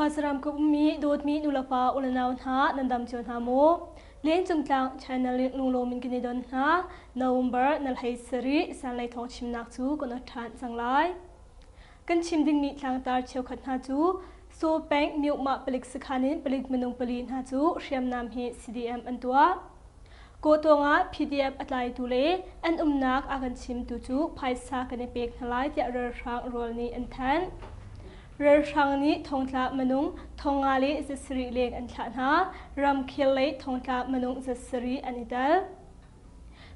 Khuasaram ka ummi dawtmi nulepa ulenau hna nan dam cio hna maw? Lencung tlang channel in lunglawm in kan i don hna. November na hlei sarih sanlei thawng chimnak cu kan ot ṭhan cang lai. Kan chim dingmi tlangtar cheukhat hna cu Saw Peng Myuhmah palik sakhan in palik minung pali hna cu hriamnam hi CDM an tuah. Kawhtawng ah PDF a tlaitu le an umnak a kan chimtu cu phaisa kan i pek hna lai tiah ralhrang rual nih an thanh. Ralhrang nih thongtla minung 500 le 700 leng an thlah hna. Ramkhel lei thongtla minung 700 an i tel.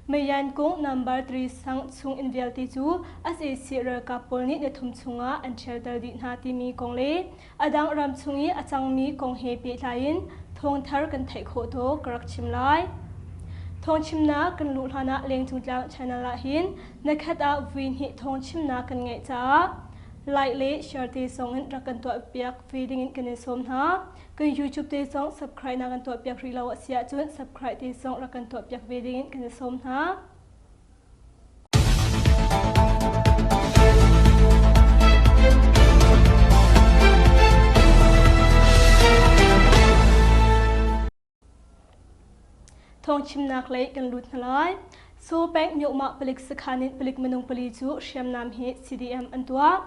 Mayan kung number 3 sang chung inn vialte cu sac ralkap pawl nih nithum chungah an ṭhialter dih hna timi kong le a dang ram chung i a cangmi kong he pehtlai in thawngthar kan theih khawh tawk ka rak chim lai. Thawngchimnak kan luh hlanah Lengcungtlang channel ah hin na khat ah vui hnih thawngchimnak kan ngeih caah like le share te zong in rak kan tuah piak ve dingin kan in sawm hna. Kan YouTube te zong subscribe na kan tuah piak rih lo a si ahcun subscribe te zong rak kan tuah piak ve dingin kan in sawm hna. Thawngchimnak lei kan lut hna lai. Saw Peng Myomah palik sakhan in palik minung pali cu hriamnam he CDM an tuah.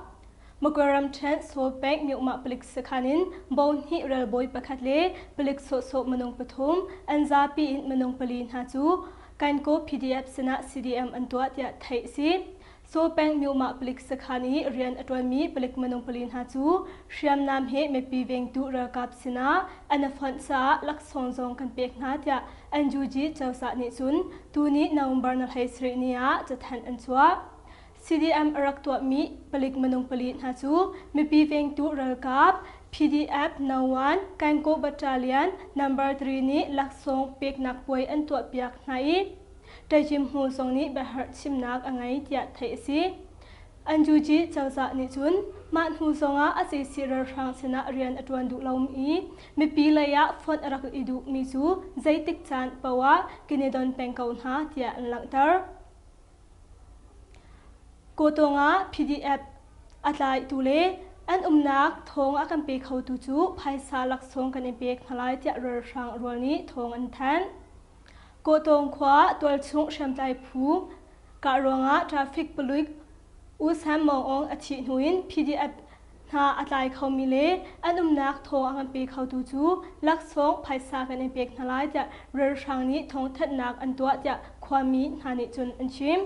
Magwe ramṭhen Saw Peng Myomah palik sakhan in bo hnih ralbawi pakhat le palik sawhsawh minung pathum an zapi in minung pali hna cu Kankaw PDF sinah CDM an tuah tiah theih a si. Saw peng Myomah palik sakhan i rian a ṭuanmi palik minung pali hna cu hriamnam he mipi vengtu ralkap sinah an i fonh caah laksawng zong kan pek hna tiah NUG cozah nih cun tuni November na 17 ni ah cathanh an chuah. CDM a rak tuahmi palik minung pali hna cu mipi vengtu ralkap PDF No. 1 Kankaw Battalion Number 3 nih laksawng peknak puai an tuahpiak hna i Ṭaihcim hmu zong nih biaherh chimnak a ngei tiah theih a si. NUG cozah nih cun mah hnu zongah a sac ralhrang sinah rian a ṭuan duh lomi mipi lei ah fonh a rak i duhmi cu zeitik caan paoh ah kan i don peng ko hna tiah an langhter. Kawtawng ah PDF a tlaitu le an umnak thawng a kan pe khotu cu phaisa laksawng kan in pek hna lai tiah ralhrang rual nih thawng an thanh. Kawhtawng khua tualchung hriamtlai phu kah ruangah traffic palik U Sam Maung Aung a thih hnu in PDF hna a tlai khomi le an umnak thawng a kan pe khotu cu laksawng phaisa kan in pek hna lai tiah ralhrang nih thawngthanhnak an tuah tiah khuami hna nih cun an chim.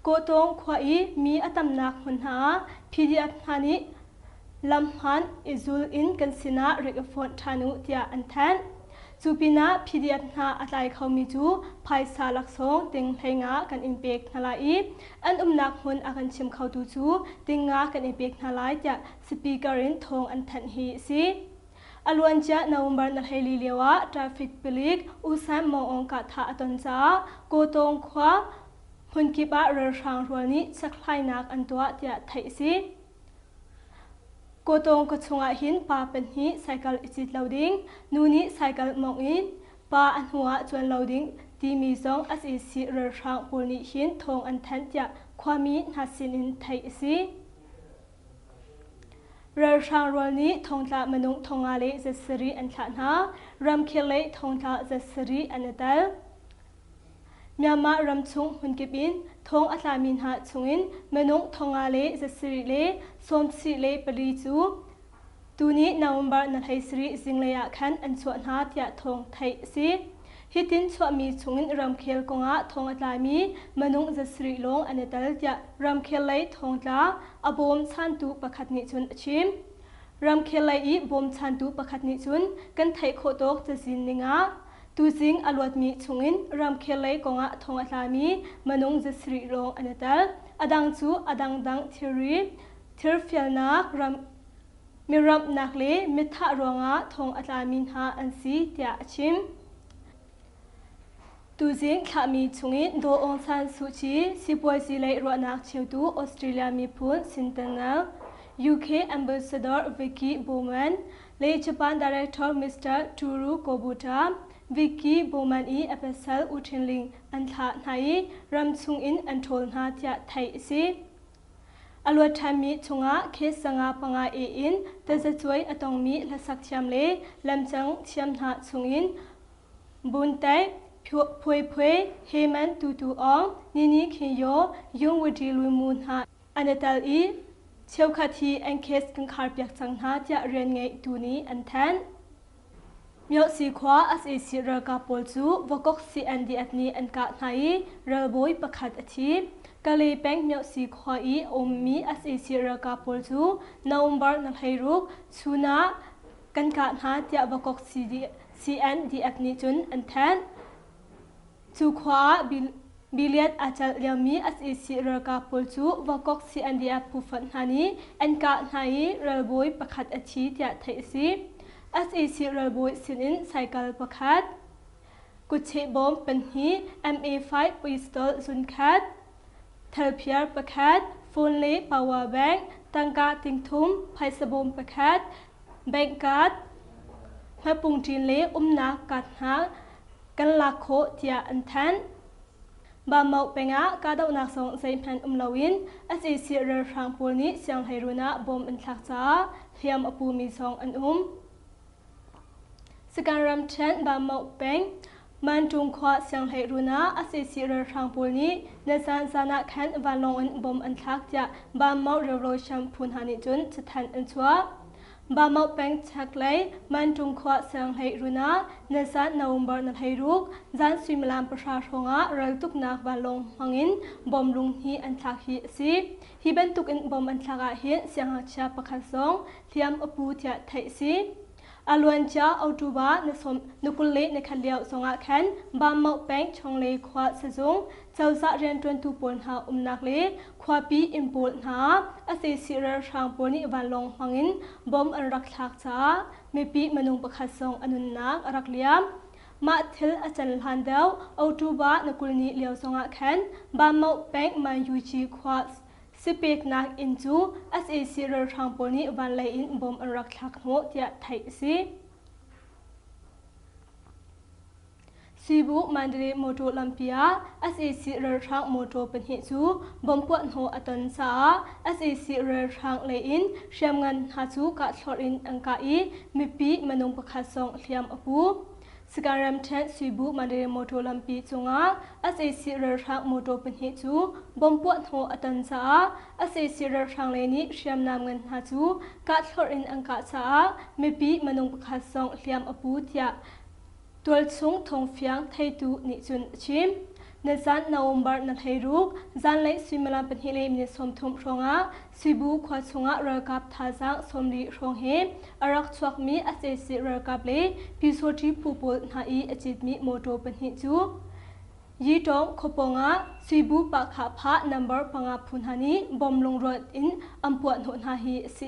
Kawhtawng khua i mi a tamnak hmun hna ah PDF hna nih lamhmaan i zul in kan sinah rak i fonh ṭhan u tiah an thanh. Cu pinah PDF hna a tlai khomi cu phaisa laksawng ting 15 kan in pek hna lai i an umnak hmun a kan chim khotu cu ting nga kan in pek hna lai tiah speaker in thawng an thanh hi a si. A luancia November na 14 lioah traffic palik U San Maung Aung kahthah a ton caah Kawtawng khua hmunkip ah ralhrang rual nih chekhlainak an tuah tiah theih a si. Kawtawng khuachung ah hin pa pahnih cycle i cit lo ding, nu nih cycle mawngh in pa a hnu ah cuan lo ding timi zong sac ralhrang pawl nih hin thawng an thanh tiah khuami hna sin in theih a si. Ralhrang rual nih thongtla minung 500 le 700 an thlah hna. Ramkhel lei thongtla 700 an i tel. Myanmar ramchung hmunkip in thong a tlami hna chungin minung 500 le 700 le 74 cu tuni November na 17 zinglei ah khan an chuah hna tiah thawng theih a si. Hitin chuahmi chungin ramkhel kongah thong a tlami minung 700 lawng an i tel tiah ramkhel lei thongtla a bawmchantu pakhat nih cun a chim. Ramkhel lei i bawmchantu pakhat nih cun kan theih khawh tawk cazin ningah Tuzing a luatmi chungin ramkhel lei kongah thong a tlami minung 700 lawng an i tel. A dang cu a dangdang thilri, thirfialnak, ram, miramhnak le mithah ruangah thong a tlami hna an si tiah a chim. Tuzing thlahmi chungin Daw Aung San Suu Kyi sipuazi lei ruahnak cheutu Australia miphun Sentinel, UK Ambassador Vicky Bowman, le Japan Director Mr. Toru Kobuta, Vicky Bowman i a pasal U Thin Ling an thlah hna i ramchung in an ṭhawl hna tiah theih a si. A luat ṭhanmi chungah case 505 A in tazacuai a tongmi hlasak thiam le lamcang thiam hna chungin Bun Taih, Phuai Phuai, Heman Tutu Aung, Nini Khin Yaw, Yung Wudi Lui Mu hna an i tel i cheukhat hi an case kan kharpiak cang hna tiah rian ngeitu nih an thanh. Myohsi khua sac ralkap pawl cu Vakok CNDF nih an kah hna i ralbawi pakhat a thi. Kalay peng Myohsi khua i a ummi sac ralkap pawl cu November na 16 chun ah kan kah hna tiah Vakok CNDF nih cun an thanh. Cu khua ah biliat aa celh liomi sac ralkap pawl cu Vakok CNDF phufonh hna nih an kah hna i ralbawi pakhat a thi tiah theih a si. Sac ralbawi sinin cycle pakhat, kutcheh bawm pahnih, MA5 pistol zunkhat, thalphiar pakhat, phone le power bank, tangka tingthum, phaisa bawm pakhat, bank card, hmapungṭin le umnak card hna kan lak khawh tiah an thanh. Bamau peng ah kahdohnak zong zeihmanh um loin sac ralhrang pawl nih sianghleiruun ah bom an thlak caah hliam a pumi zong an um. Sakan ramṭhen Bamau peng Manṭung khua sianghleiruun ah sac ralhrang pawl nih nizan zan ah khan vanlawng in bom an thlak tiah Bamau Revolution phu hna nih cun cathanh an chuah. Bamau peng chaklei Manṭung khua sianghleiruun ah nizan November na 16 zan suimilam 10 hrawngah raltuknak vanlawng hmangin bom lung hi an thlak hi a si. Hi bantukin bom an thlak ahhin siangngakchia pakhat zong hliam a pu tiah theih a si. A luancia October na sawm na 21 lio zongah khan Bamau peng Chonglei khua sazung cozah rianṭuantu pawl hna umnak le khuapi inn pawl hna ah sac ralhrang pawl nih vanlawng hmangin bom an rak thlak caah mipi minung pakhat zong a nunnak a rak liam. Mah thil a can hlan deuh October na 20 ni lio zongah khan Bamau peng Manyuci khua sipeknak inn cu sac ralhrang pawl nih vanlei in bom an rak thlak hnawh tiah theih a si. Sibu Mandalay motor lampi ah sac ralhrang motor pahnih cu bomb puahhnawh a ton caah sac ralhrang lei in hriamngan hna cu kahthlorh in an kah i mipi minung pakhat zong hliam a pu. Sagaing ramṭhen Sibu Mandalay motor lampi cungah sac ralhrang motor pahnih cu bomb puahhnawh a ton caah sac ralhrang lei nih hriamnam ngan hna cu kahthlorh in an kah caah mipi minung pakhat zong hliam a pu tiah Tualchung thawngfiang theitu nih cun a chim. Nizan November na 16 zanlei suimilam 2 le minute 30 hrawngah Sibu khua chungah ralkap thazaang 40 hrawng he a rak chuakmi sac ralkap le Pyusawṭi phu pawl hna i a citmi mawṭaw pahnih cu Yitawng khuapawng ah Suibu Pahkhahphah number panga phu hna nih bom lungruat in an puahhnawh hna hi a si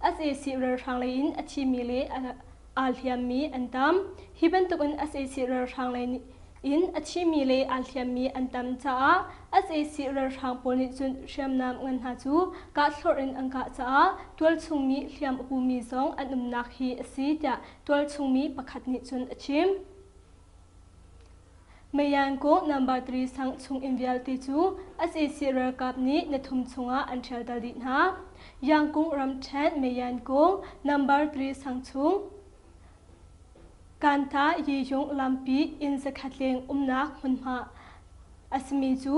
i sac ralhrang lei in a thimi le aa hliammi an tam. Hi bantukin sac ralhrang lei in a thimi le aa hliammi an tam caah sac ralhrang pawl nih cun hriamnam ngan hna cu kahthlorh in an kah caah tualchungmi hliam a pumi zong an umnak hi a si tiah tualchungmi pakhat nih cun a chim. Mayanko number 3 sang chung inn vialte cu sac ralkap nih nithum chungah an ṭhialter dih hna. Yangkung ramṭhen Mayanko number 3 sang chung Kanta Yiyung lampi inn zakhat leng umnak hmunhma a simi cu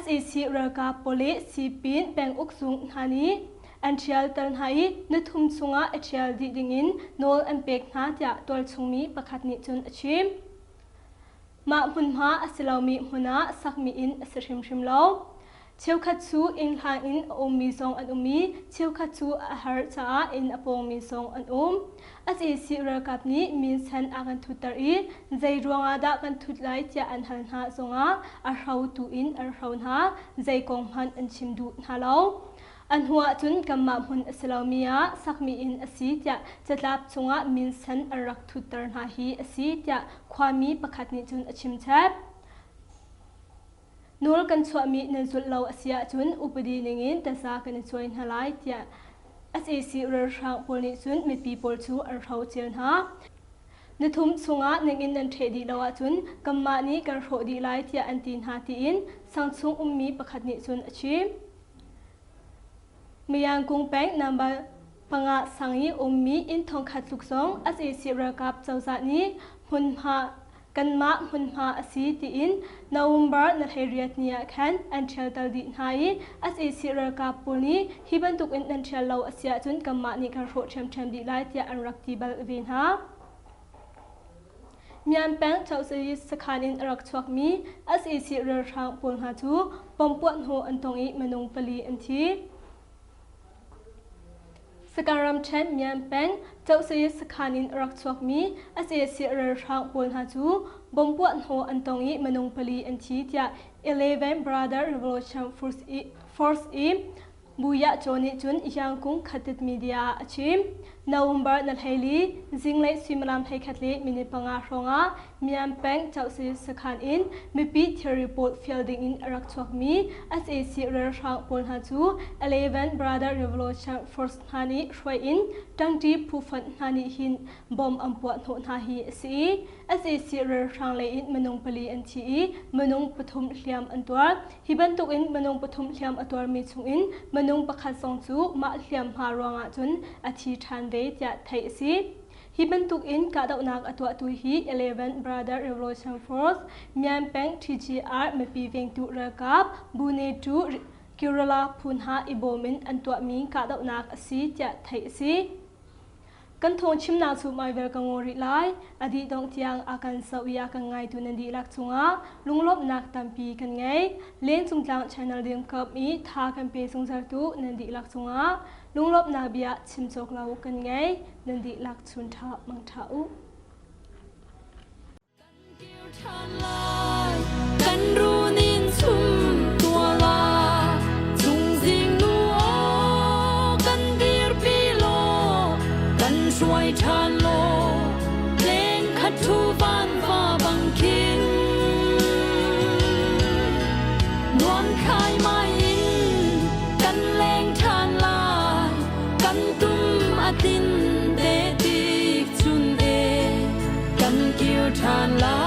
sac ralkap pawl le sipin penguk zung hna nih an ṭhialter hna i nithum chungah a ṭhial dih dingin nawl an pek hna tiah tualchungmi pakhat nih cun a chim. Mah hmunhma a si lomi hmun ah sakmi inn a si hrimhrim lo. Cheukhat cu inn hlang in a ummi zong an um i cheukhat cu a har caah inn a pawngmi zong an um. Sac ralkap nih minsen a kan thutter i zei ruangah dah kan thut lai tiah an hal hna zongah a hrotu in an hro hna, zei kong hmanh an chim duh hna lo. A hnuah cun kanmah hmun a si lomi ah sakmi inn a si tiah catlap chungah minsen an rak thutter hna hi a si tiah khuami pakhat nih cun a chim chap. Nawl kan chuahmi nan zulh lo a si ahcun upadi ningin taza kan i cuai hna lai tiah sac ralhrang pawl nih cun mipi pawl cu an hrocer hna. Nithum chungah ningin nan ṭheh dih lo ahcun kanmah nih kan hrawh dih lai tiah an ti hna tiin sangchung ummi pakhat nih cun a chim. Mayangkung peng number panga sang i ummi inn thongkhat tluk zong sac ralkap cozah nih hmunhma kanmah hmunhma a si tiin November na 18 ni ah khan an ṭhialter dih hna i sac ralkap pawl nih hi bantukin nan ṭhial lo a si ahcun kanmah nih kan hrawh ṭhiamṭhiam dih lai tiah an rak ti bal ve hna. Myan peng Chauhsayi sakhan in a rak chuakmi sac ralhrang pawl hna cu bomb puahhnawh an tong i minung pali an thi. Sagaing ramṭhen Myan peng Chauhsayi sakhan in a rak chuakmi sac ralhrang pawl hna cu bomb puahhnawh an tong i minung pali an thi tiah Eleven Brother Revolution Force i Buyah Caw nih cun Yangkung Khatit Media ah a chim. November na 14 zinglei suimilam 11 le minute panga hrawngah Myan peng Chauhsi sakhan in mipi thilri pawl fial dingin a rak chuakmi sac ralhrang pawl hna cu Eleven Brother Revolution Force hna nih hruai in ṭangṭi phufonh hna nih hin bomb an puah hnawh hna hi a si i sac ralhrang lei in minung pali an thi i minung pathum hliam an tuar. Hi bantukin minung pathum hliam a tuarmi chungin minung pakhat zong cu mah hliamhma ruangah cun a thi ṭhan ve tiah theih a si. Hi bantukin kahdohnak a tuahtu hi Eleven Brother Revolution Force, Myan Peng TGR mipi vengtu ralkap Bune Tu Kerala phu hna i bawm in an tuahmi kahdohnak a si tiah theih a si. Kan thawngchimnak cu maivel ka ngaw rih lai. A dih dongh tiang a kan zoh i a kan ngaitu nan dihlak cungah lunglawmhnak tampi kan ngei. Lengcungtlang channel dingkap i tha kan pe zungzaltu nan dihlak cungah lunglawmhnak bia chim cawk lo kan ngei. Nan dihlak chun ṭha mang ṭha u. Kan runin chum tuala chungzing nu aw kan dirpi law kan hruai ṭhan law leng khat thu van va bang khin nuam khai mai in kan leng ṭhan lai kan tum a tin te tik chun e kan kir ṭhan lai.